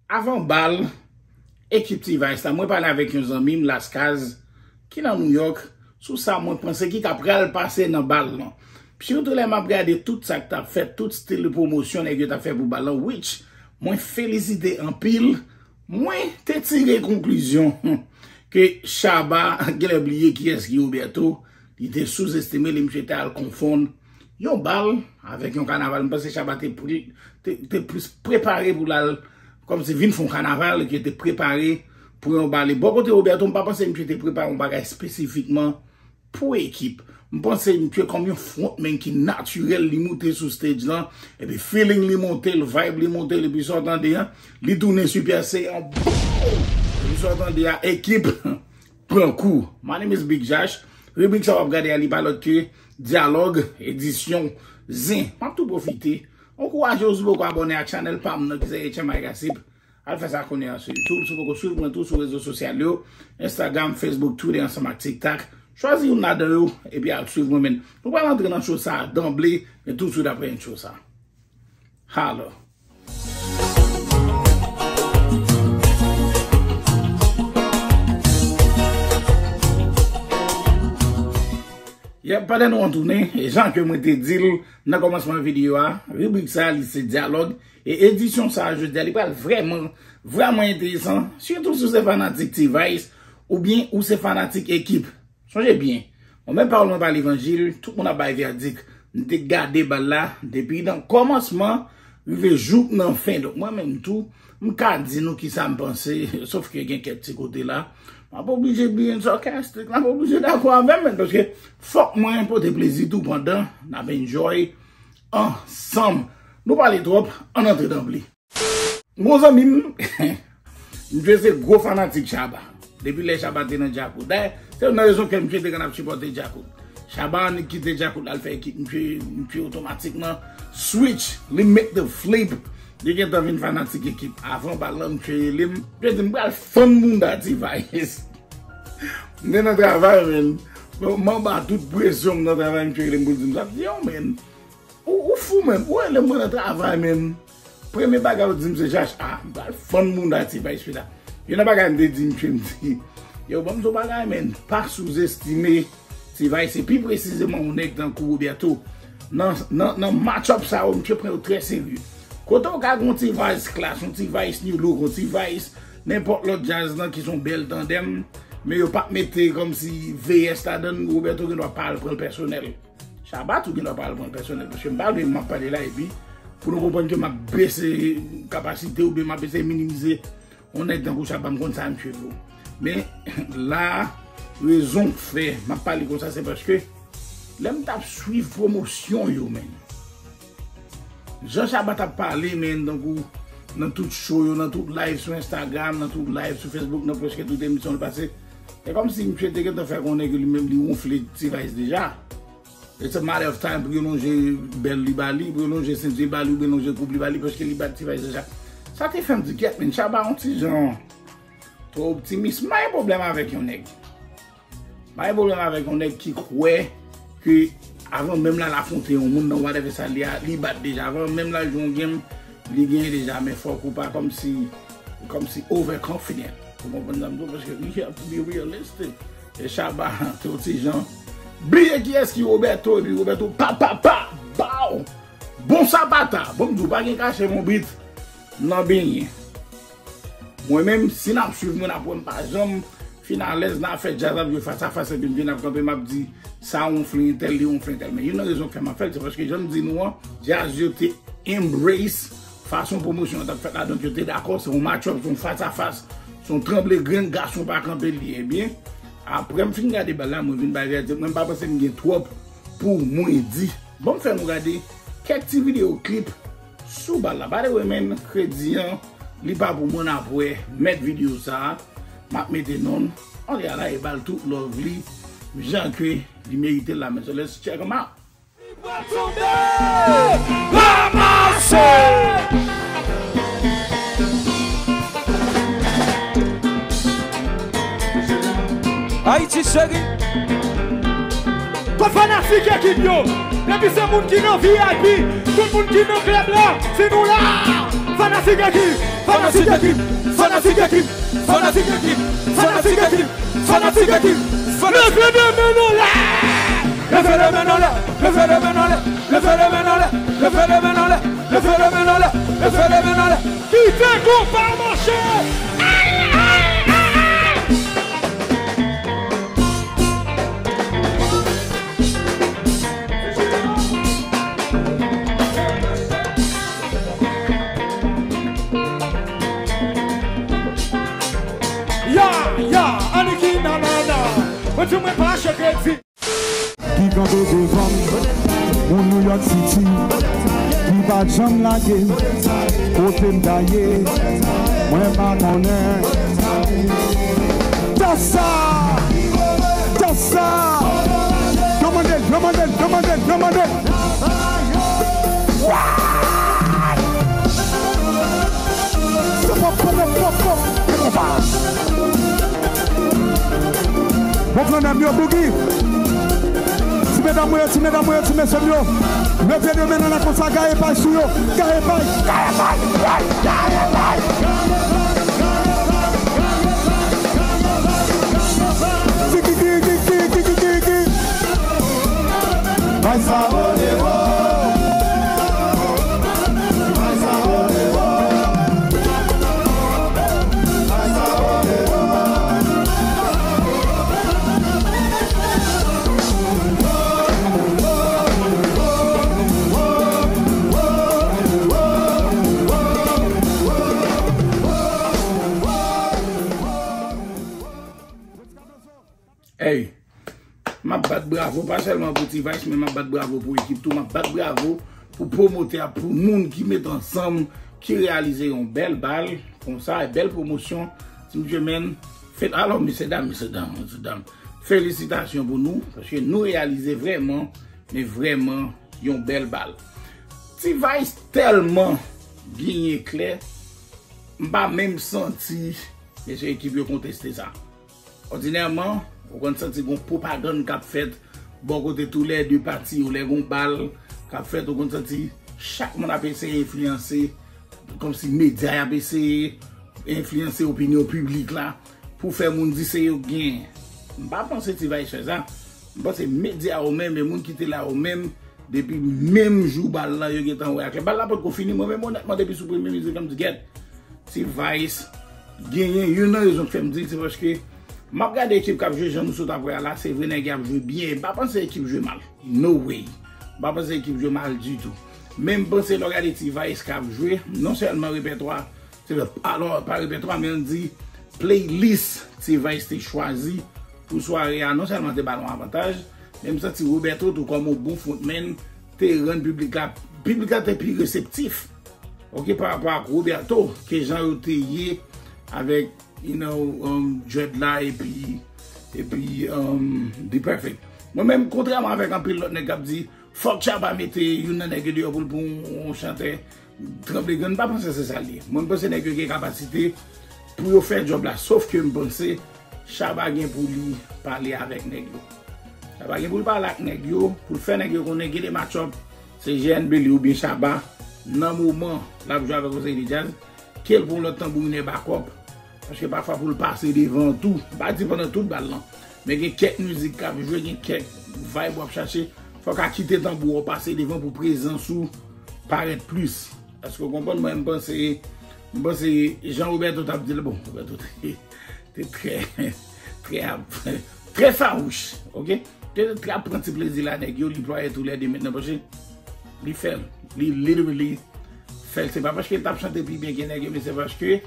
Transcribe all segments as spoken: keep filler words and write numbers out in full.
Avan bal, ekip T-Vice la, mwen pale avèk yon zanmi m Las Kaz, ki nan New York, sou sa mwen panse ki ka pral pase nan bal lan. Sitou lè m ap gade tout sa k t ap fèt, tout stil de pwomosyon nèg yo t ap fè pou bal lan, which mwen felisite anpil, mwen te tire konklizyon ke Shabba genlè bliye kiyès ki Roberto, li te souzestime li, misye te al konfonn yon bal avèk yon kanaval. M panse Shabba te, pri- te, te plis prepare pou l al, kòmsi vin fè yon kanaval, ke te prepare pou yon bal. E bò kote Roberto, m pa panse misye te prepare yon bagay espesifikman pou ekip. M panse misye kòm yon frontman ki natirèl, li moute sou stage lan, epi feeling li monte l, vibe li monte l, epi sa w tande a, li tounen Super Saiyan, boom! Epi sa w tande a, ekip pran kou. My name is Big Josh. Ribrik sa w ap gade a, li pa lòt ke dyalòg, edisyon zen. M ap tou pwofite ankouraje w, si w poko abòne ak chanèl pa m nan ki se H M I Gossip, al fè sa kounye a sou YouTube. Si w poko swiv mwen tou sou rezo sosyal yo, Instagram, Facebook, Twitter ansanm ak TikTok, chwazi youn ladan yo, epi al swiv mwen, men. Nou pral antre nan show sa a danble, men toutswit apre entwo sa. Holla. Yep, pandan nou retounen, e jan ke mwen te di l nan kòmansman videyo a, ribrik sa a, li se dyalòg, e edisyon sa a, jodi a, li pral vrèman, vrèman enteresan, sitou si w se fanatik T-Vice, oubyen ou se fanatik ekip. Sonje byen, mwen menm pawòl mwen pa levanjil, tout moun ap bay vèdik. M te gade bal la, depi nan kòmansman, rive jouk nan fen. Donk, mwen menm tou, m ka di nou kisa m panse, sof ke gen kèk ti kote la. M ap oblije being sarcastic, m ap oblije dakò avè m, men, paske fòk mwen pote plezi tou pandan n ap enjoy ansanm. Nou pale twòp, ann antre danble. Bon zanmi m, misye se gwo fanatik Shabba. Depi lè Shabba te nan Djakout. Dayè, se youn nan rezon ke misye te konn ap sipòte Djakout. Shabba annik kite Djakout l al fè ekip misye, misye otomatikman switch, li make the flip. Li gentan vin fanatik ekip. Avan bal lan, misye rele m. Misye di m pral fann bounda T-Vice. M te nan travay, men. Bon, m anba tout presyon, m nan travay, misye rele m pou l di m sa. M di, yo, men. Ou, ou fou, men. Ou rele mwen nan travay, men. Premye bagay ou di m se J H A. M pral fann bounda T-Vice la. Youn nan bagay m te di misye, m di, yo, ban m di w bagay, men. Pa souzestime T-Vice, e pi presizeman yon nèg tankou Roberto. Nan, nan, nan match-up sa yo, misye pran yo trè serye. Kote w ka gen yon T-Vice Clash, yon T-Vice New Look, yon T-Vice nenpòt lòt djaz nan ki se yon bèl tandèm, men yo p ap mete kòmsi V S ladan l, Roberto gendwa pa al pran l pèsonèl. Shabba tou gendwa pa al pran l pèsonèl, paske m pa vle m ap pale la epi pou nou konprann ke m ap bese kapasite oubyen m ap eseye minimize yon nèg tankou Shabba, m konn sa misye vo. Men, la, rezon k fè m ap pale konsa, se paske lè m t ap swiv pwomosyon yo, men, jan Shabba t ap pale, men, tankou nan tout show yo, nan tout live sou Instagram, nan tout live sou Facebook, nan prèske tout emisyon l pase, se kòmsi misye te gentan fè konnen ke li menm li wonfle T-Vice deja. It's a matter of time pou yo lonje bèl li ba li, pou yo lonje senti li ba li, oubyen lonje koup li ba li, paske li bat T-Vice deja. Sa te fè m di, kèt, men, Shabba yon ti jan twò optimis. M pa gen pwoblèm avèk yon nèg. M pa gen pwoblèm avèk yon nèg ki kwè ke avan menm l al afwonte yon moun nan whatever sa li a, li bat deja. Avan menm l al jwe yon game, li genyen deja, men fòk ou pa kòmsi, kòmsi overconfident. Ou konprann sa m di w? Paske we have to be realistic. E Shabba, te yon ti jan bliye kiyès ki Roberto, epi Roberto, pa, pa, pa, baw! Bon sapata! Bon, m di w, pa gen kache, mon brit, nan benyen. Mwen menm, si n ap swiv mwen, n ap wè m pa janm fin alèz nan afè djaz ap jwe fas a fas, epi m vin ap kanpe, m ap di, sa wonfle entèl, li wonfle entèl. Men youn nan rezon k fè m ap fè l, se paske jan m di nou an, djaz yo te embrace fason pwomosyon an t ap fèt la, donk yo te dakò, se yon match-up, se yon fas a fas, se yon tranble grenn, gason pa kanpe l ye. Ebyen, apre m fin gade bal la, mwen vin bay vèdik, mwen m pa panse m gen twòp pou mwen di. Ban m fè nou gade kèk ti videyo klip sou bal la. By the way, men, kredi an, li pa pou mwen, n ap wè mèt videyo sa a. M ap mete non l. Ann ale a la e ba l tout love li, jan ke li merite l la, men. So let's check him out. Li pral tonbe! Ranmase! Ayiti cheri. Tout fanatik ekip yo, depi se moun ki nan V I P, tout moun ki nan klèb la, si nou la, fanatik ekip. Fanatik ekip, fanatik ekip, fanatik ekip, fanatik ekip, fanatik ekip, fanatik. Leve de men anlè! Leve de men anlè! Leve de men anlè! Leve de men anlè! Leve de men anlè! Leve de men anlè! Leve de men anlè! Kite konpa mache! Ay, ay, ay, ay! Ya, ya, Aniki Nanana. Mwen di mwen pa achte kredi. Ki kanpe devan m, moun New York City, ki pa janm lage m, kote m ta ye, mwen pa konnen. Dasa! Dasa! Yo mande l, yo mande l, yo mande l, yo mande l. Bon, flanè m yo, Boogie. Ti medam mwen yo, ti medam mwen yo, ti mesye m yo. Leve de men nan la konsa, gaye pay sou yo. Gaye pay, gaye pay, gaye, gaye pay. Tiki, tiki, tiki, tiki, tiki. Bay sa o dewo. Bay sa o dewo. Bay sa o dewo. Hey, m ap bat bravo, pa sèlman pou T-Vice, men m ap bat bravo pou ekip tou. M ap bat bravo pou pwomotè a, pou moun ki met ansanm, ki reyalize yon bèl bal, konsa, bèl pwomosyon. Ti mesye, men, fèt, alò, mesye dam, mesye dam, mesye dam, felisitasyon pou nou, paske nou reyalize vrèman, men vrèman, yon bèl bal. T-Vice tèlman genyen klè, m pa menm santi mesye ekip yo konteste sa. Òdinèman, ou konn santi gon pwopagann k ap fèt bò kote toulède pati yo. Lè gon bal k ap fèt, ou konn santi chak moun ap eseye enfliyanse, kòmsi medya y ap eseye enfliyanse opinyon piblik la pou fè moun di se yo k genyen. M pa panse T-Vice fè sa. M panse medya yo menm e moun ki te la yo menm, depi menm jou bal la, yo gentan wè aklè. Bal la potko fini, mwen menm, onètman, depi sou premye mizik la, m di, gèt, T-Vice genyen. Youn nan rezon k fè m di l, se paske m ap gade ekip k ap jwe, jan nou sot ap wè a la, se vre nèg yo ap jwe byen. M pa panse ekip jwe mal. No way. M pa panse ekip jwe mal ditou. Men m panse lè w gade T-Vice k ap jwe, non sèlman repètwa, se, alò, pa repètwa, men ann di playlist T-Vice te chwazi pou sware a, non sèlman te ba l yon avantaj, men m santi Roberto tou kòm yon bon frontman te rann piblik la, piblik la te pi reseptif, oke, pa rapò ak Roberto, ke jan yo te ye avèk, you know, um, Dread la epi, epi, um, D-Perfect. Mwen menm, kontrèman avèk anpil lòt nèg k ap di, fòk Shabba mete youn nan nèg yo deyò pou l pran yon chantè tranble grenn, m pa panse se sa l ye. Mwen, m panse nèg yo gen kapasite pou yo fè djòb la, sof ke m panse Shabba gen pou li pale avèk nèg yo. Shabba gen pou l pale ak nèg yo, pou l fè nèg yo konnen gen de match-up, se G N B li oubyen Shabba, nan moman l ap jwe avèk Jose Di Jazz, ke l pran yon lòt tanbourinè bakòp, paske pafwa pou l pase devan tou, m pa di pandan tout bal lan, men gen kèk mizik k ap jwe, gen kèk vibe w ap chache, fò w ka kite tanbou a w pase devan pou prezans ou parèt plis. Èske w konprann? Mwen, m panse, m panse jan Roberto t ap di l, bon, Roberto te, te trè, trè, trè fawouch, oke? Te, te ap pran ti plezi la, nèg yo, li plwaye toulède men nan pòch li. Li fè l. Li literally fè l. Se pa paske l t ap chante pi byen ke nèg yo, men se paske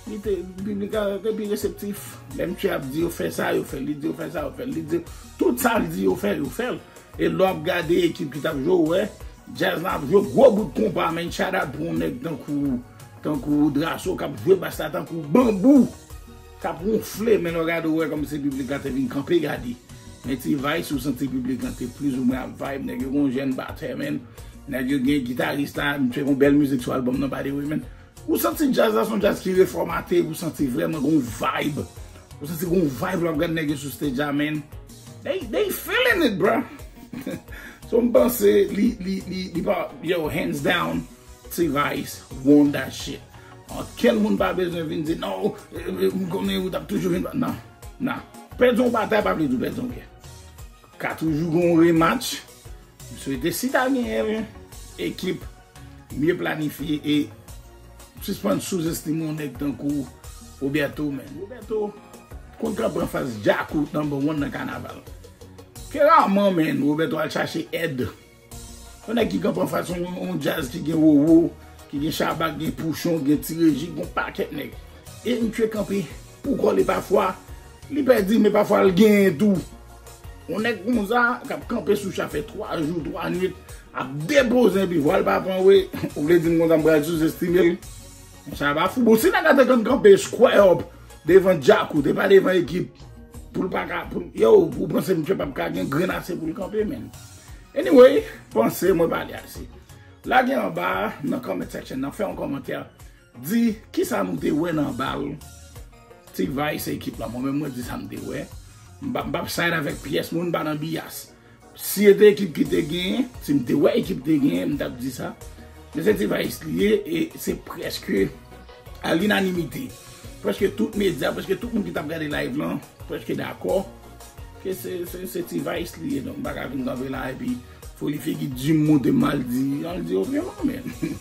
li te, piblik la te pi reseptif. Lè misye ap di yo fè sa, yo fè l. Li di yo fè sa, yo fè l. Li di, tout sa l di yo fè, yo fè l. E lè w ap gade ekip ki t ap jwe, ou wè, djaz la ap jwe gwo bout konpa, men shout out pou yon nèg tankou, tankou Drasso k ap jwe bas la tankou banbou k ap wonfle, men lè w gade, ou wè kòmsi piblik la te vin kanpe gade. Men T-Vice, ou santi piblik lan te plizoumwen ap vibe, nèg yo gon jèn batè, men. Nèg yo gen gitaris la, misye gon bèl mizik sou album nan, by the way, men. Ou santi djaz la se yon djaz ki refòmate, ou santi vrèman gon vibe. Ou santi gon vibe lè w ap gade nèg yo sou stage la, men. They, they feeling it, bro. So, m panse li, li, li, li pa, yo, hands down, T-Vice won that shit. Okenn moun pa bezwen vin di non, eh, eh, m konnen ou t ap toujou vin. Non, non. Pèdi yon batay pa vle di w pèdi yon gè. Ka toujou gen yon rematch. M swete si ta genyen ekip mye planifye e sispann souzestime yon nèg tankou Roberto, men. Roberto konn kanpe anfas Djakout number one nan kanaval. Ke raman, men, Roberto al chache èd. Yon nèg ki kanpe anfas yon, yon djaz ki gen wowo, ki gen chabak, gen pouchon, gen ti reji, gen yon pakèt nèg. E misye kanpe pou kò li pafwa, li pèdi, men pafwa l genyen tou. Yon nèg konsa k ap kanpe sou cha fè twa jou, twa nwit, ap depoze epi vwa l pa pran, wi. Ou vle di m konsa m pral souzestime l? Sa pa fou. Bon, si nèg la te konn kanpe square up devan Djakout, e pa devan ekip, pou l pa ka, pou, yo, ou panse misye p ap ka gen grenn ase pou l kanpe, men. Anyway, panse mwen pale ase. Lage anba nan comment section nan, fè yon kòmantè. Di kisa nou te wè nan bal T-Vice ekip la. Mwen menm, mwen di sa m te wè. M pa, m p ap side avèk pyès moun, m pa nan biyas. Si se te ekip ki te genyen, si m te wè ekip te genyen, m t ap di sa. Men se T-Vice li ye, e se prèske a linanimite. Prèske tout medya, prèske tout moun ki t ap gade live lan, prèske dakò ke se, se, se T-Vice li ye. Donk, m pa ka vin kanpe la epi foli figi di m monte m al di, al di opinyon, men.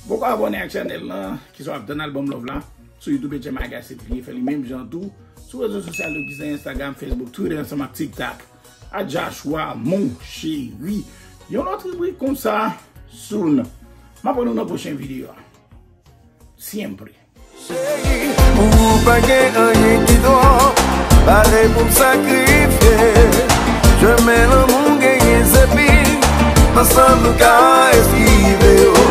Poko abòne ak chanèl lan, kisa w ap tann, al ban m love la. Sou YouTube, H M I Gaz T V, fè li menm jan tou. Sou rezo sosyal yo ki se Instagram, Facebook, Twitter, ansanm ak TikTok. A Joshua, mon chéri. Yon lòt ribrik konsa, soon. M ap wè nou nan pwochen videyo a. Siempre. Cheri, ou pa gen anyen ki twòp. Pare pou m sakrifye. Chemen lanmou genyen se pi. Ansanm nou ka eskive yo.